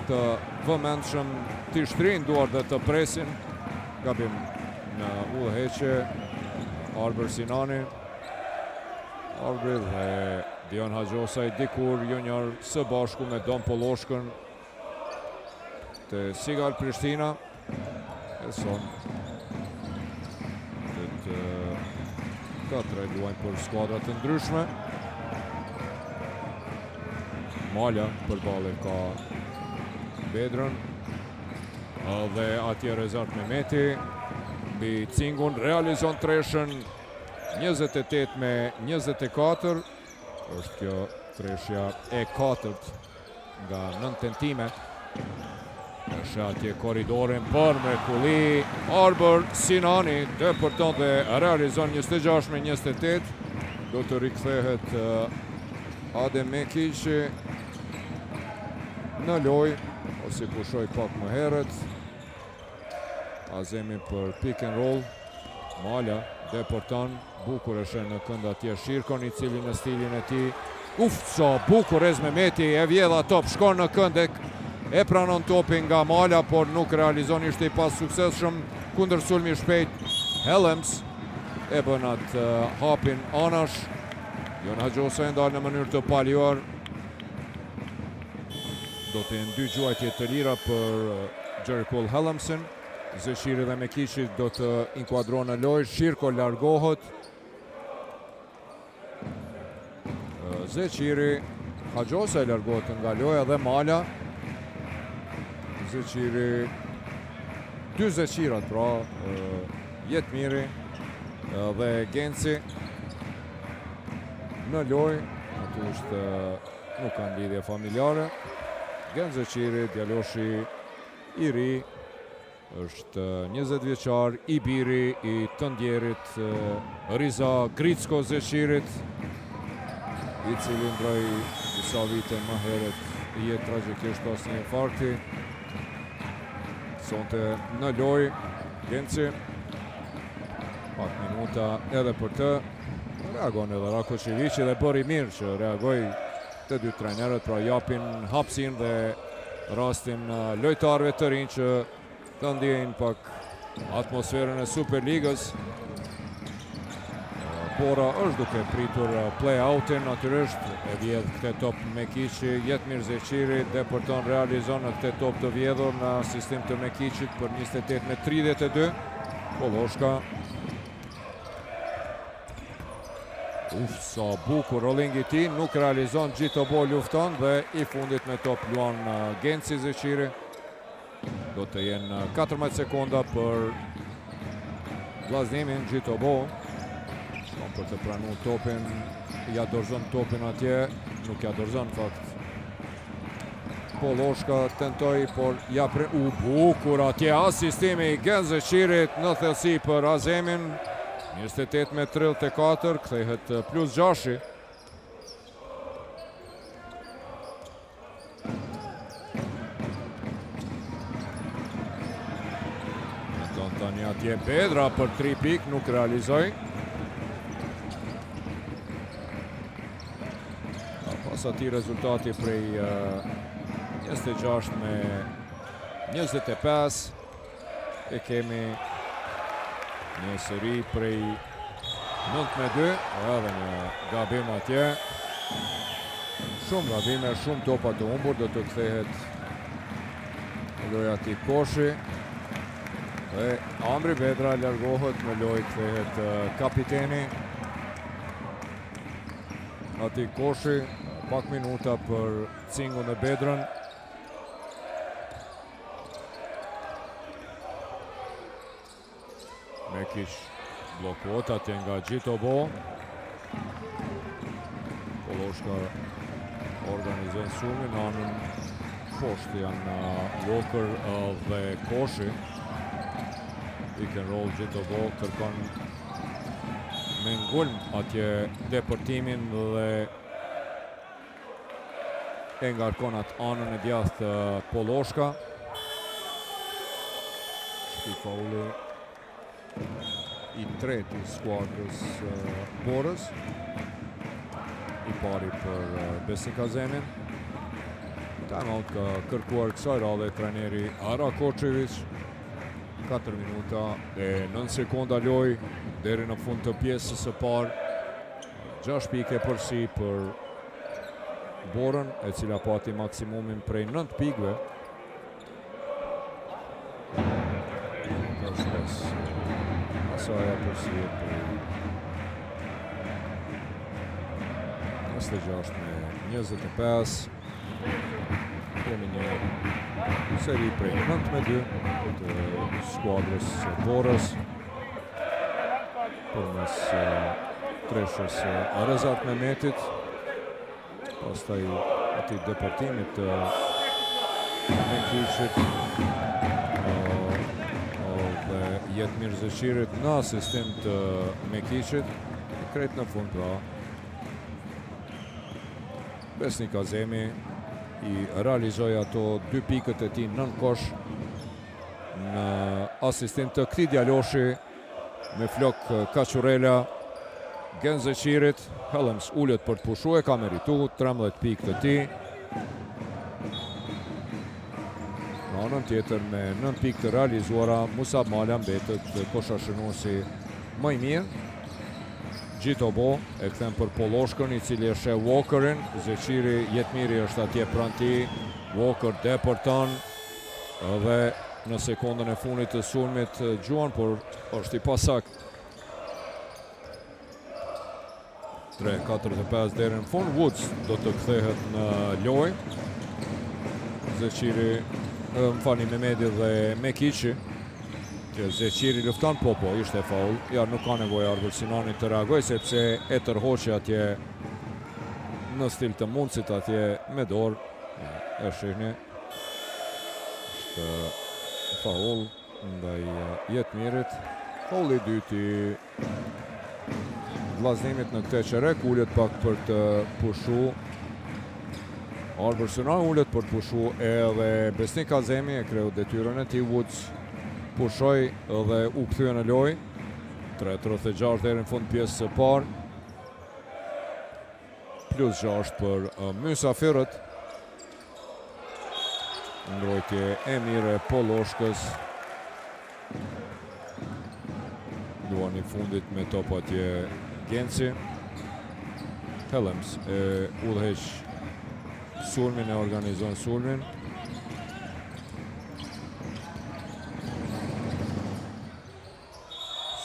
Speaker 2: të vëmendshëm, t'i shtrijnë duart dhe të presin. Gabim në udhëheqje Arbër Sinani. Arbri dhe Dion Haxhosaj dikur junior së bashku me Don Polloshkën Te Sigal Prishtina e sot të të tre luajnë për skuadra të ndryshme. Mala përballë ka Bedrën dhe atje Rezart Mehmeti mbi Cingun realizon treshën 28 me 24 është kjo treshja e katërt Nga 9 tentime. Është atje korridorin për mrekulli. Arbër Sinani depërton dhe realizon 26 me 28. Do të rikthehet eh, Adem Mekiqi në lojë, ose pushoi pak më herët. Azemi për pick and roll. Mala depërton, bukur e sheh në kënd atje Shirkon, i cili në stilin e tij. Uf, sa bukur Rez Mehmeti e vjedh atë top, shkon në kënd e, e pranon topin nga Mala, por nuk realizon, ishte i pasuksesshëm kundërsulmi i shpejt. Hellems e bën atë hapin anash. Jon Haxhosaj e ndal në mënyrë të palejuar. Do të jenë dy gjuajtje të lira për Jerry Paul Hellemsin. Zeqiri dhe Mekiqi do të inkuadrohen në lojë. Shirko largohet. Zeqiri, Haxhosaj largohet nga loja dhe Mala. Zeqiri, dy Zeqirat pra, Jetmiri dhe Genci në lojë. Aty është nuk kanë lidhje familjare. Genc Zeqiri, djaloshi i ri, është 20 vjeçar, i biri i të ndjerit Riza Gricko Zeqirit, i cili ndërroi disa vite më herët jetë tragjikisht pas një infarkti. Sonte në lojë, Genci, pak minuta edhe për të, reagon edhe Rakoçeviqi dhe bëri mirë që reagoi të dy trajnerët, pra japin hapësinë dhe rastin lojtarëve të rinj që të ndjejnë pak atmosferën e Superligës. Bora është duke pritur play-outin, natyrisht, e vjedh këtë top Mekiqi, Jetmir Zeqiri, depërton realizon në këtë top të vjedhur në asistim të Mekiqit për 28 me 32. Polloshka Uf, sa bukur rolling i tij, nuk realizon Gjitobo lufton dhe i fundit me top luan uh, Genci Zeqiri. Do të jenë 14 uh, sekonda për Vllaznimin Gjitobo. Shkon për të pranu topin, ja dorëzon topin atje, nuk ja dorëzon në fakt. Polloshka tentoi, por ja pre... U bukur atje asistimi i Genc Zeqirit në thellësi për Azemin. 28 me 34, kthehet plus 6. Tenton tani atje Bedra për 3 pikë, nuk realizoi. Pas atij rezultati prej 26 me 25 e kemi një seri prej 9 me 2 edhe një gabim atje shumë gabime, shumë topa të humbur do të kthehet loja Atik Koshi dhe Ambri Bedra largohet në lojë kthehet kapiteni Atik Koshi, pak minuta për Cingun dhe Bedrën. Mekiq bllokohet atje nga Gjitobo. Polloshka organizon sulmin në anën poshtë janë uh, Walker uh, dhe Koshi. Pick and roll Gjitobo kërkon me ngulm atje depërtimin dhe e ngarkon atë anën e djathtë Polloshka. Është ky faulli i tretë i skuadrës Borës. I pari për Besnik Azemin. Time out ka kërkuar kësaj radhe trajneri Rakoçeviç. 4 minuta e 9 sekonda lojë deri në fund të pjesës së parë. 6 pikë epërsi për Borën, e cila pati maksimumin prej 9 pikëve. Tash pas asaj epërsie prej 26 me 25. Kemi një seri prej 9 me 2 të skuadrës së Borës përmes treshës Rezart Mehmetit pastaj atij depërtimit të Mekiqit dhe Jetmir Zeqirit në asistim të Mekiqit krejt në fund pra Besnik Azemi i realizoi ato dy pikët e tij nën kosh në asistim të këtij djaloshi me flokë kaçurrela Gent Zeqirit. Helms ulet për të pushu e ka meritu 13 pikë të tij. Në anën tjetër me 9 pikë të realizuara Musab Mala mbetet koshashënuesi më i mirë. Gjitobo e kthen për Polloshkën, i cili e sheh Walkerin. Zeqiri Jetmiri është atje pranë tij. Walker depërton dhe në sekondën e fundit të sulmit gjuan, por është i pasaktë. 3-45 deri në fund, Woods do të kthehet në lojë. Zeqiri, më falni Mehmedi dhe Mekiqi. Që Zeqiri lufton, po po, ishte faul. Ja, nuk ka nevojë Arbër Sinani të reagojë, sepse e tërhoqi atje në stil të mundësit atje me dorë. Ja, e shihni. Është faul ndaj Jetmirit. Faulli i dytë i Vëllaznimit në këtë çerek, ulet pak për të pushu. Arbër Sinani ulet për të pushu edhe Besnik Azemi e kreu detyrën e tij. Woods pushoi dhe u kthye në lojë. 3.36 deri në fund pjesës së parë. Plus 6 për mysafirët. Mbrojtje e mirë e Polloshkës. Luan i fundit me top atje Genci. Helms e udhëheq sulmin e organizon sulmin.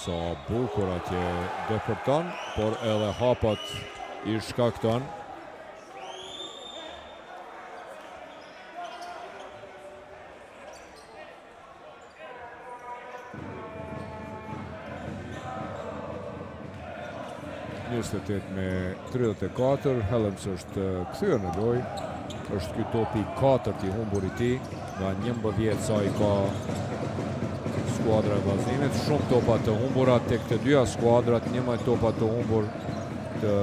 Speaker 2: Sa bukur atje depërton, por edhe hapat i shkakton. 28 me 34, Helms është kthyer në lojë. Është ky topi i katërt i humbur i tij, nga 11 sa i ka skuadra e Vëllaznimit. Shumë topa të humbura tek të dyja skuadrat, 11 topa të humbur të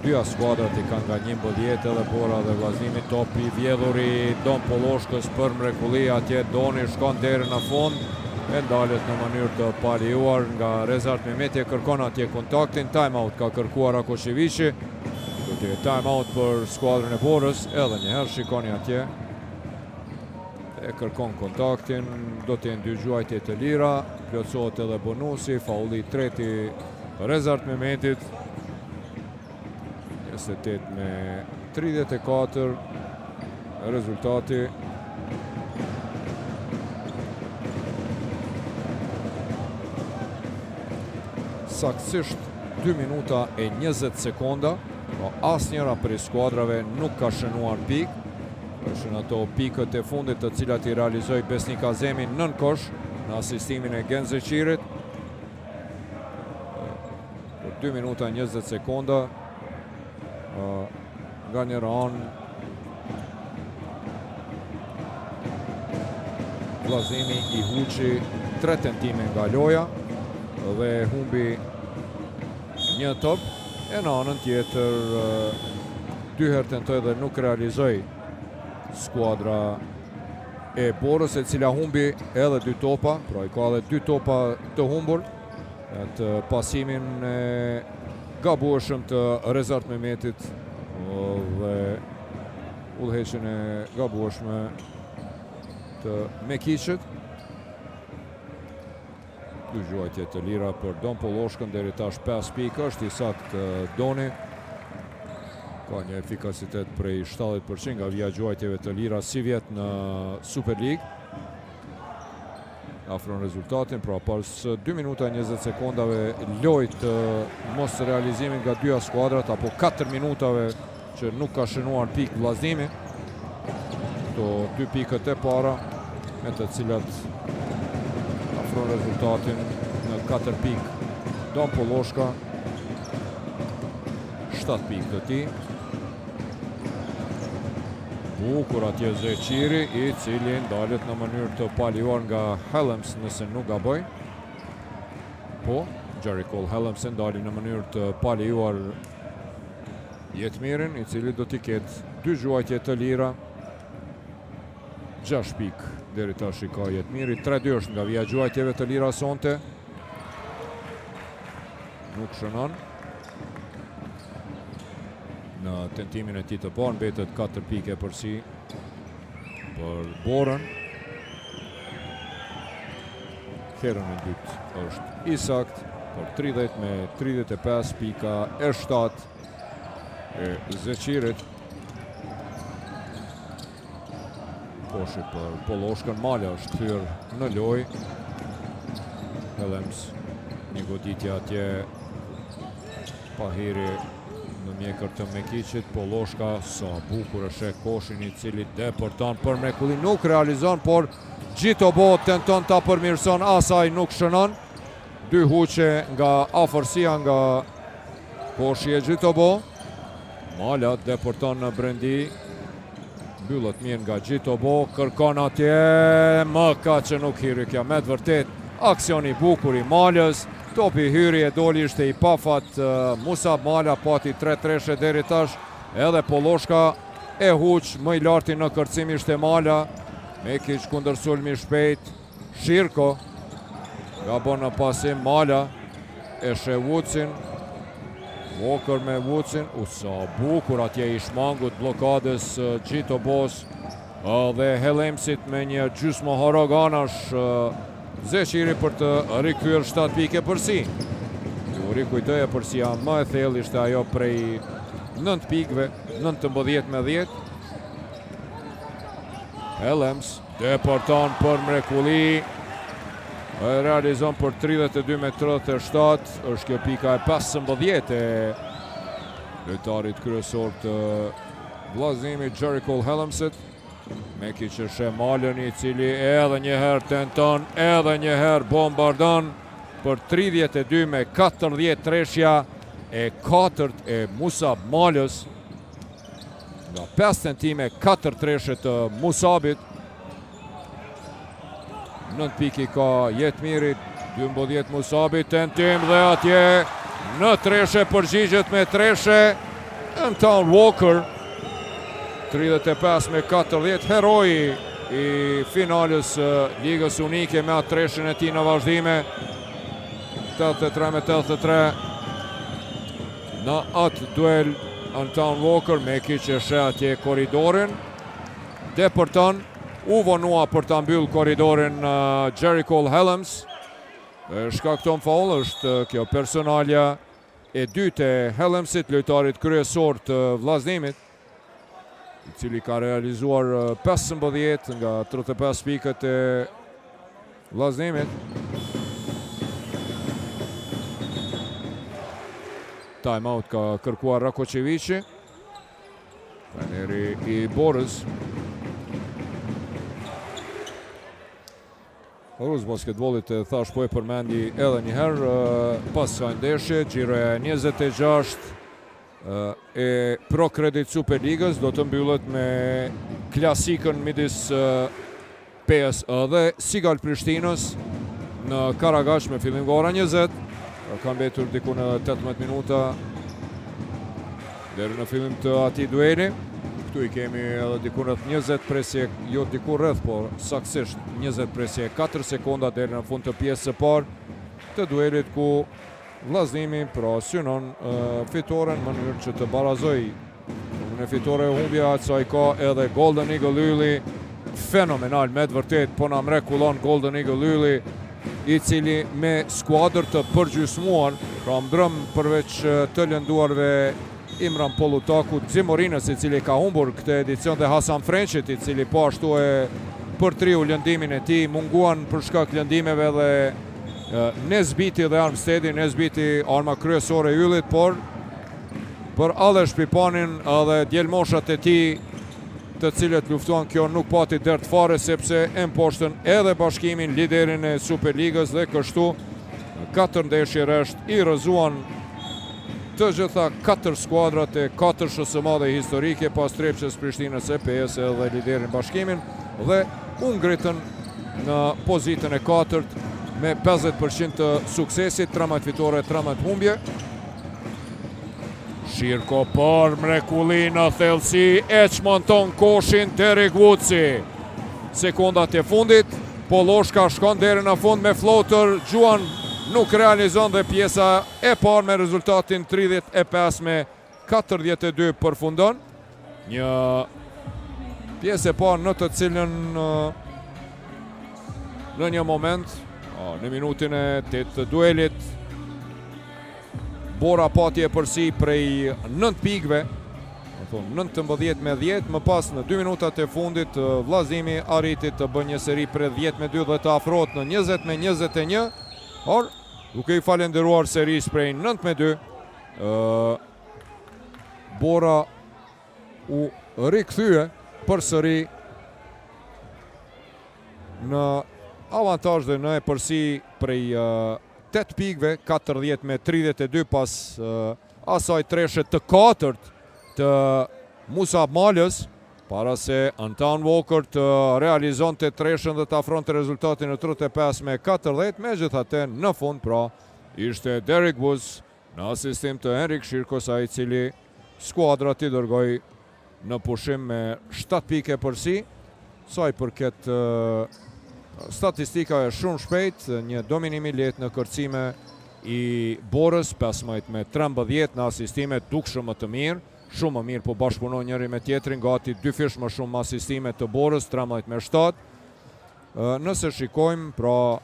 Speaker 2: dyja skuadrat i kanë nga 11 edhe Bora dhe Vëllaznimi. Top i vjedhur i Don Polloshkës për mrekulli atje Doni shkon deri në fund e ndalet në mënyrë të palejuar nga Rezart Mehmeti e kërkon atje kontaktin. Time out ka kërkuar Rakoçeviqi. Do të jetë time out për skuadrën e Borës. Edhe një herë shikoni atje. E kërkon kontaktin, do të jenë dy gjuajtje të lira, plotësohet edhe bonusi, faulli i tretë i Rezart Mehmetit. 28 me 34 rezultati. Saktësisht 2 minuta e 20 sekonda, po asnjëra prej skuadrave nuk ka shënuar pikë. Ishin ato pikët e fundit të cilat i realizoi Besnik Azemi nën kosh në asistimin e Genc Zeqirit. Për 2 minuta 20 sekonda nga njëra anë Vëllaznimi i huqi tre tentime nga loja dhe humbi një top e në anën tjetër dy herë tentoi dhe nuk realizoi skuadra. e Borës e cila humbi edhe dy topa, pra i ka edhe dy topa të humbur të pasimin e gabueshëm të Rezart Mehmetit dhe udhëheqjen e gabueshme të Mekiqit. Dy gjuajtje të lira për Don Polloshkën, deri tash 5 pikë është i saktë Doni. Ka një efikasitet prej 70% nga vija e gjuajtjeve të lira sivjet në Superligë. Afron rezultatin, pra pas 2 minuta 20 sekondave lojë të mosrealizimit nga dyja skuadrat, apo 4 minutave që nuk ka shënuar pikë Vëllaznimi. Këto dy pikët e para me të cilat afron rezultatin në 4 pikë. Don Polloshka 7 pikë të tij. Bukur atje Zeqiri, i cili ndalet në mënyrë të palejuar nga Helms nëse nuk gaboj. Po, Jerry Cole Helms e ndali në mënyrë të palejuar Jetmirin, i cili do t'i ketë dy gjuajtje të lira. 6 pikë deri tash i ka Jetmiri, 3-2 është nga vija e gjuajtjeve të lira sonte. Nuk shënon. Në tentimin e tij të parë mbetet 4 pikë epërsi për Borën. Herën e dytë është i saktë për 30 me 35 pika e 7 e Zeqirit. Koshi për Polloshkën, Mala është kthyer në lojë. Helms, një goditje atje Pahiri në mjekër të Mekiqit, Polloshka sa bukur e sheh koshin i cili depërton për mrekulli, nuk realizon, por Gjitobo tenton ta përmirëson, asaj nuk shënon. Dy huqe nga afërsia nga koshi e Gjitobo. Mala depërton në brendi, mbyllet mirë nga Gjitobo, kërkon atje, më ka që nuk hyri kjo, me të vërtet, aksion i bukur i Malës, topi hyri e doli ishte i pafat, Musa Mala pati tre treshe deri tash, edhe Polloshka e huq, më i larti në kërcim ishte Mala, Mekiq kundërsulm i shpejt, Shirko, gabon në pasim Mala, e sheh Woodsin, Walker me Woodsin, u sa bukur atje i shmangut bllokadës Gjitobos dhe Helmsit me një gjysmë horoganash Zeqiri për të rikthyer 7 pikë epërsi. Ju rikujtoj epërsia më e thellë ishte ajo prej 9 pikëve, 19 me 10. Helms depërton për mrekulli. E realizon për 32 me 37, është kjo pika e 15 e lojtarit kryesor të Vëllaznimit, Jerry Cole Helmsit. Mekiq e sheh Malën i cili edhe një herë tenton, edhe një herë bombardon për 32 me 40 treshja e katërt e Musab Malës. Nga 5 tentime, 4 treshe të Musabit. 9 pikë ka Jetmiri, 12 Musabi, tentim dhe atje në treshe përgjigjet me treshe Anton Walker. 35 me 40, heroi i finales Ligës Unike me atë treshen e tij në vazhdime. 83 me 83 në atë duel Anton Walker, Mekiq e sheh atje korridorin. Depërton, u vonua për ta mbyll korridorin Jerry Cole Helms. Shkakton faul, është kjo personalja e dytë e Helmsit, lojtarit kryesor të Vëllaznimit, i cili ka realizuar 15 nga 35 pikët e Vëllaznimit. Time out ka kërkuar Rakocevici. Trajneri i Borës. Rus basketbollit e thash po e përmendi edhe njëherë pas kësaj ndeshje, xhiroja e 26 e Pro Credit Superligës do të mbyllet me klasikën midis Pejës dhe Sigal Prishtinës në Karagash me fillim nga ora 20. Ka mbetur diku në 18 minuta deri në fillim të atij dueli. Këtu i kemi edhe diku rreth 20 presje, jo diku rreth, por saktësisht 20 presje 4 sekonda deri në fund të pjesës së parë të duelit ku Vllaznimi pra synon fitoren në mënyrë që të barazojë në fitore humbje atë sa i ka edhe Golden Eagle Ylli fenomenal me të vërtetë po na mrekullon Golden Eagle Ylli i cili me skuadër të përgjysmuar pra mbrëm përveç të lënduarve Imran Pollutaku, Ximorinës i cili ka humbur këtë edicion dhe Hasan Frençit i cili po ashtu e përtriu lëndimin e tij, munguan për shkak lëndimeve dhe Nezbiti dhe Armstedi, Nezbiti arma kryesore e Yllit, por për Alesh Pipanin dhe djelmoshat e tij të cilët luftuan kjo nuk pati dert fare sepse e mposhtën edhe Bashkimin, liderin e Superligës dhe kështu katër ndeshje rresht i rrëzuan të gjitha katër skuadrat e katërshës së madhe historike pas Trepçës, Prishtinës e Pejës edhe liderin Bashkimin dhe u ngritën në pozitën e katërt me 50% të suksesit, 13 fitore, 13 humbje. Shirko për mrekulli në thellësi, e çmonton koshin Derek Woodsi. Sekondat e fundit, Polloshka shkon deri në fund me floater, gjuan nuk realizon dhe pjesa e parë me rezultatin 35 me 42 përfundon. Një pjesë e parë në të cilën në një moment, në minutin e 8 të duelit, Bora pati epërsi prej 9 pikëve, thonë 19 me 10, më pas në 2 minutat e fundit Vllazimi arriti të bëjë një seri prej 10 me 2 dhe të afrohet në 20 me 21, por duke i falenderuar serisë prej 9 me 2, Bora u rikthye përsëri në avantazh dhe në epërsi prej 8 pikëve, 40 me 32 pas asaj treshe të katërt të Musa Malës, para se Anton Walker të realizonte treshën dhe të afronte rezultatin në 35 me 40, megjithatë në fund pra ishte Derek Woods në asistim të Henrik Shirkos ai i cili skuadrat i dërgoi në pushim me 7 pikë epërsi. Sa i përket statistikave shumë shpejt, një dominim i lehtë në kërcime i Borës, 15 me 13 në asistime dukshëm më të mirë, shumë më mirë po bashkëpunon njëri me tjetrin, gati dyfish më shumë asistime të Borës, 13 me 7. Nëse shikojmë, pra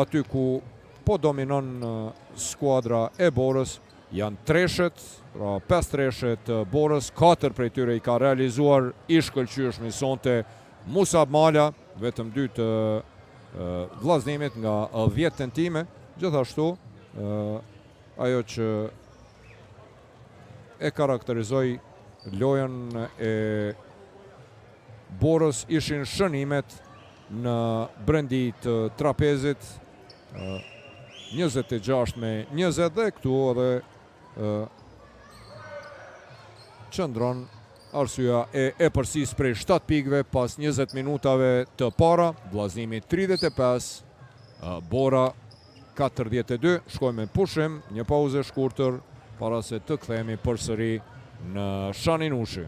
Speaker 2: aty ku po dominon skuadra e Borës, janë treshet, pra 5 treshe të Borës, 4 prej tyre i ka realizuar i shkëlqyeshmi sonte Musa Mala, vetëm 2 të Vllaznimit nga 10 tentime, gjithashtu ajo që e karakterizoi lojën e Borës ishin shënimet në brendi të trapezit 26 me 20 dhe këtu edhe qëndron arsyeja e epërsisë prej 7 pikëve pas 20 minutave të para, Vllaznimi 35, Bora 42, shkojmë me pushim, një pauzë e shkurtër para se të kthehemi përsëri në Shani Nushi.